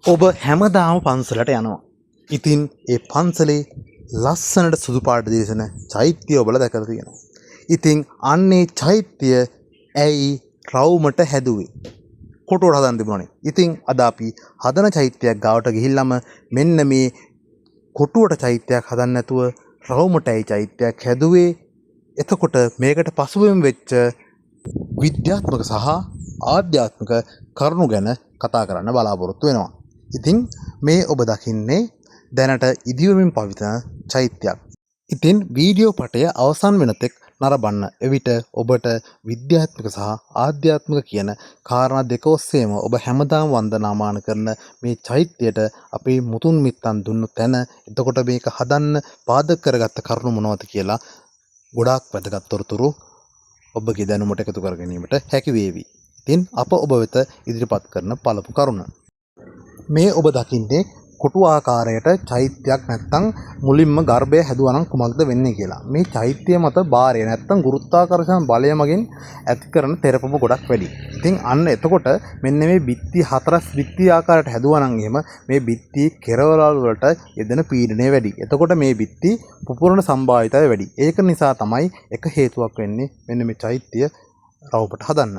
ඔබ හැමදාම පන්සලට යනවා. ඉතින් ඒ පන්සලේ ලස්සනට සුදු පාට දිලිසෙන චෛත්‍ය ඔබලා දැකලා තියෙනවා. ඉතින් අන්න ඒ චෛත්‍ය ඇයි රවුමට හැදුවේ? කොටුවට හදන්න තිබුණානේ. ඉතින් අද අපි හදන චෛත්‍යයක් ගාවට ගිහිල්ලාම මෙන්න මේ කොටුවට චෛත්‍යයක් හදන්න නැතුව රවුමට ඇයි චෛත්‍යයක් හැදුවේ? එතකොට මේකට පසුබිම් වෙච්ච විද්‍යාත්මක සහ ආධ්‍යාත්මික කරුණු ගැන කතා කරන්න බලාපොරොත්තු වෙනවා. ඉතින් මේ ඔබ දකින්නේ දැනට ඉදිවෙමින් පවතින චෛත්‍යයක්. ඉතින් වීඩියෝ පටය අවසන් වෙනතෙක් නරඹන්න. එවිට ඔබට විද්‍යාත්මක සහ ආධ්‍යාත්මික කියන කාරණා දෙක ඔස්සේම ඔබ හැමදාම වන්දනාමාන කරන මේ චෛත්‍යයට අපේ මුතුන් මිත්තන් දුන්නු තැන, එතකොට මේක හදන්න පාදක කරගත්ත කරුණු මොනවද කියලා ගොඩාක් වැදගත් තොරතුරු ඔබගේ දැනුමට එකතු කර ගැනීමට හැකි වේවි. ඉතින් අප ඔබ වෙත ඉදිරිපත් කරන පළමු කරුණ. මේ ඔබ දකින්නේ කොටු ආකාරයට චෛත්‍යයක් නැත්තම් මුලින්ම ගර්භය හැදුවා නම් කුමක්ද වෙන්නේ කියලා. මේ චෛත්‍යය මත භාරය නැත්තම් ගුරුත්වාකර්ෂණ බලය මගින් ඇති කරන තෙරපුම ගොඩක් වැඩි. ඉතින් අන්න එතකොට මෙන්න මේ බිත්ති හතරස් බිත්ති ආකාරයට හැදුවා නම් එහෙම මේ බිත්ති කෙරවලල් වලට යෙදෙන පීඩනය වැඩි. එතකොට මේ බිත්ති පුපුරන සම්භාවිතාවය වැඩි. ඒක නිසා තමයි එක හේතුවක් වෙන්නේ මෙන්න මේ චෛත්‍ය රවුමට හදන්න.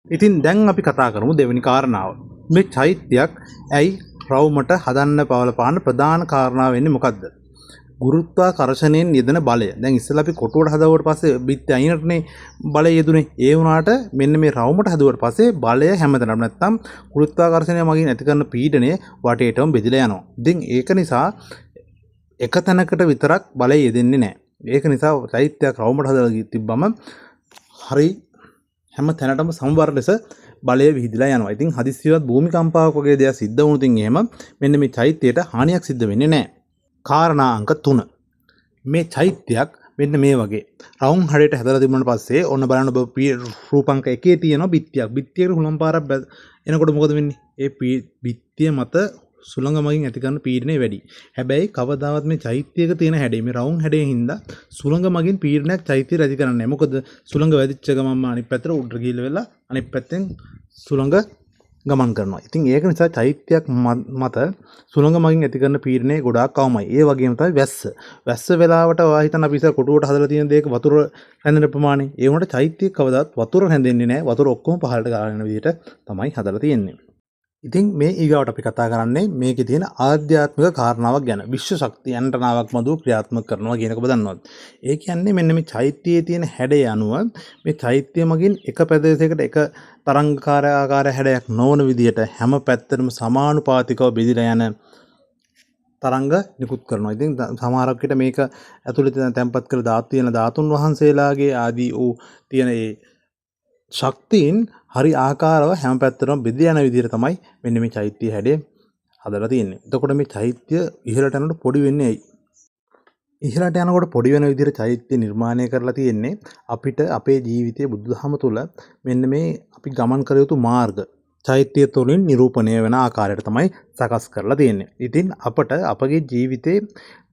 ඉතින් දැන් අපි කතා කරමු දෙවෙනි කාරණාව. මේ චෛත්‍යයක් ඇයි රවුමට හදන්න බලපාන ප්‍රධාන කාරණාව වෙන්නේ මොකද්ද? ගුරුත්වාකර්ෂණයෙන් යෙදෙන බලය. දැන් ඉස්සෙල්ලා අපි කොටුවට හදුවට පස්සේ බිත්ති අයිනටනේ බලය යෙදුනේ. ඒ වුණාට මෙන්න මේ රවුමට හදුවට පස්සේ බලය හැමතැනම නැත්තම් ගුරුත්වාකර්ෂණය මගින් ඇති කරන පීඩනය වටේටම බෙදිලා යනවා. ඉතින් ඒක නිසා එක තැනකට විතරක් බලය යෙදෙන්නේ නැහැ. ඒක නිසා චෛත්‍යයක් රවුමට හදලා තිබ්බම හරි හැම තැනටම සමබර ලෙස බලය විහිදිලා යනවා. ඉතින් හදිස්සියවත් භූමිකම්පාවක් වගේ දෙයක් සිද්ධ වුණොත් එහෙම මෙන්න මේ චෛත්‍යයට හානියක් සිද්ධ වෙන්නේ නැහැ. කාරණා අංක 3. මේ චෛත්‍යයක් මෙන්න මේ වගේ රවුම් හැඩයට හැදලා තිබුණාට පස්සේ ඔන්න බලන්න ඔබ රූපංක එකේ තියෙන බිත්තියක්. බිත්තියකට හුලම් පාරක් එනකොට මොකද වෙන්නේ? ඒ බිත්තිය මත සුළඟ මගින් ඇති කරන පීඩනය වැඩි. හැබැයි කවදාවත් මේ චෛත්‍යයක තියෙන හැඩේ මේ රවුම් හැඩේ හින්දා සුළඟ මගින් පීඩනයක් චෛත්‍යයට ඇති කරන්නේ නැහැ. මොකද සුළඟ වැදිච්ච ගමන්ම අනිත් පැත්තට උඩට ගිහිල්ලා වෙලා අනිත් පැත්තෙන් සුළඟ ගමන් කරනවා. ඉතින් ඒක නිසා චෛත්‍යයක් මත සුළඟ මගින් ඇති කරන පීඩනය ගොඩාක් අවමයි. ඒ වගේම තමයි වැස්ස. වැස්ස වෙලාවට ඔයා හිතන්න අපි ඉස්සර කොටුවට හදලා තියෙන දේක වතුර රැඳෙන ප්‍රමාණය. ඒ වුණාට චෛත්‍යයක් කවදාවත් වතුර රැඳෙන්නේ නැහැ. වතුර ඔක්කොම පහළට ගාගෙන යන විදිහට තමයි හදලා තියෙන්නේ. ඉතින් මේ ඊගාවට අපි කතා කරන්නේ මේකේ තියෙන ආධ්‍යාත්මික කාරණාවක් ගැන. විශ්ව ශක්ති ඇන්ටනාවක් මధు ක්‍රියාත්මක කරනවා කියන එක ඔබ දන්නවද? ඒ කියන්නේ මෙන්න මේ චෛත්‍යයේ තියෙන හැඩය අනුව මේ චෛත්‍ය මගින් එක ප්‍රදේශයකට එක තරංගකාර ආකාර හැඩයක් නොවන විදිහට හැම පැත්තටම සමානුපාතිකව බෙදිලා යන තරංග නිකුත් කරනවා. ඉතින් සමහරක් විට මේක ඇතුළේ තියෙන තැන්පත් කළ ධාතු තියෙන ධාතුන් වහන්සේලාගේ ආදී වූ තියෙන ඒ ශක්තීන් හරි ආකාරව හැම පැත්තටම බෙදී යන විදිහට තමයි මෙන්න මේ චෛත්‍ය හැඩය හදලා තියෙන්නේ. එතකොට මේ චෛත්‍ය ඉහළට යනකොට පොඩි වෙන්නේ ඇයි? ඉහළට යනකොට පොඩි වෙන විදිහට චෛත්‍ය නිර්මාණය කරලා තියෙන්නේ අපිට අපේ ජීවිතයේ බුදුදහම තුළ මෙන්න මේ අපි ගමන් කර යුතු මාර්ග චෛත්‍ය තුළින් නිරූපණය වෙන ආකාරයට තමයි සකස් කරලා තියෙන්නේ. ඉතින් අපට අපගේ ජීවිතේ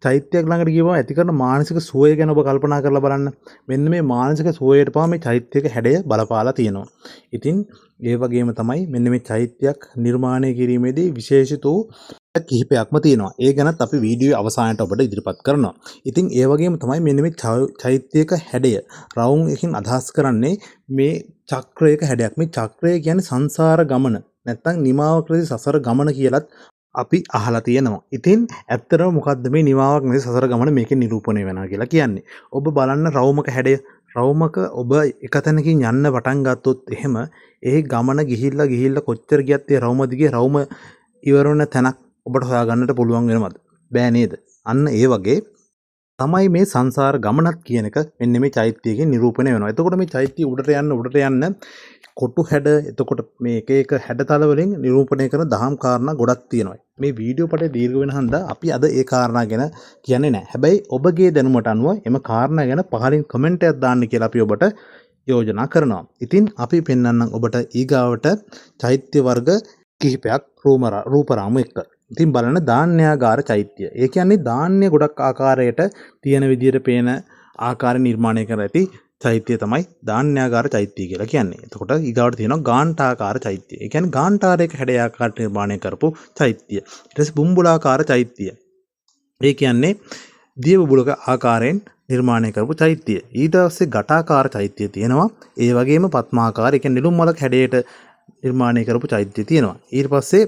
චෛත්‍යයක් ළඟට ගියම ඇති කරන මානසික සුවය ගැන ඔබ කල්පනා කරලා බලන්න. මෙන්න මේ මානසික සුවයට පවා මේ චෛත්‍යයක හැඩය බලපාලා තියෙනවා. ඉතින් ඒ වගේම තමයි මෙන්න මේ චෛත්‍යයක් නිර්මාණය කිරීමේදී විශේෂිත වූ කිහිපයක්ම තියෙනවා. ඒ ගැනත් අපි වීඩියෝ අවසානයේ ඔබට ඉදිරිපත් කරනවා. ඉතින් ඒ වගේම තමයි මෙන්න මේ චෛත්‍යයක හැඩය රවුම් එකකින් අදහස් කරන්නේ මේ චක්‍රයක හැඩයක්. මේ චක්‍රය කියන්නේ සංසාර ගමන නැත්තම් නිමාවක් නැති සසර ගමන කියලත් අපි අහලා තියෙනවා. ඉතින් ඇත්තටම මොකද්ද මේ නිමාවක් නැති සසර ගමන මේකෙන් නිරූපණය වෙනවා කියලා කියන්නේ? ඔබ බලන්න රවුමක හැඩය. රවුමක ඔබ එක තැනකින් යන්න පටන් ගත්තොත් එහෙම ඒ ගමන ගිහිල්ලා ගිහිල්ලා කොච්චර ගියත් ඒ රවුම දිගේ රවුම ඉවර වෙන තැනක් ඔබට හොයාගන්නට පුළුවන් වෙනවද? බෑ නේද? අන්න ඒ වගේ තමයි මේ සංසාර ගමනත් කියන එක මෙන්න මේ චෛත්‍යයෙන් නිරූපණය වෙනවා. එතකොට මේ චෛත්‍ය උඩට යන්න උඩට යන්න කොටු හැඩ, එතකොට මේ එක එක හැඩතල වලින් නිරූපණය කරන දහම් කාරණා ගොඩක් තියෙනවා. මේ වීඩියෝ පටය දීර්ඝ වෙන හන්දා අපි අද ඒ කාරණා ගැන කියන්නේ නැහැ. හැබැයි ඔබගේ දැනුමට අනුව එම කාරණා ගැන පහලින් කමෙන්ට් එකක් දාන්න කියලා අපි ඔබට යෝජනා කරනවා. ඉතින් අපි පෙන්වන්නම් ඔබට ඊගාවට චෛත්‍ය වර්ග කිහිපයක් රූපරාමු එක්ක. ඉතින් බලන්න ධාන්‍යාගාර චෛත්‍ය. ඒ කියන්නේ ධාන්‍ය ගොඩක් ආකාරයට තියෙන විදිහට පේන ආකාරය නිර්මාණය කර ඇති චෛත්‍යය තමයි ධාන්‍යාගාර චෛත්‍යය කියලා කියන්නේ. එතකොට ඊගාවට තියෙනවා ගාන්ඨාකාර චෛත්‍යය. ඒ කියන්නේ ගාන්ඨාරයක හැඩය ආකාරයට නිර්මාණය කරපු චෛත්‍යය. ඊට පස්සේ බුම්බුලාකාර චෛත්‍යය. ඒ කියන්නේ දිය බුබුලක ආකාරයෙන් නිර්මාණය කරපු චෛත්‍යය. ඊට පස්සේ ඝටාකාර චෛත්‍යය තියෙනවා. ඒ වගේම පద్මාකාර, ඒ කියන්නේ නෙළුම් මලක හැඩයට නිර්මාණය කරපු චෛත්‍යය තියෙනවා. ඊට පස්සේ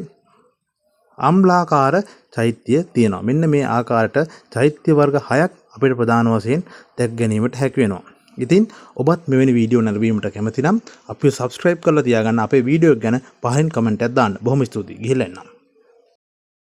අම්ලාකාර චෛත්‍ය තියෙනවා. මෙන්න මේ ආකාරයට චෛත්‍ය වර්ග 6ක් අපිට ප්‍රධාන වශයෙන් දැක් ගැනීමට හැකි වෙනවා. ඉතින් ඔබත් මෙවැනි වීඩියෝ නැරඹීමට කැමති නම් අපිව සබ්ස්ක්‍රයිබ් කරලා තියාගන්න. අපේ වීඩියෝ එක ගැන පහලින් කමෙන්ට් එකක් දාන්න. බොහොම ස්තුතියි. ගිහිල්ලා එන්නම්.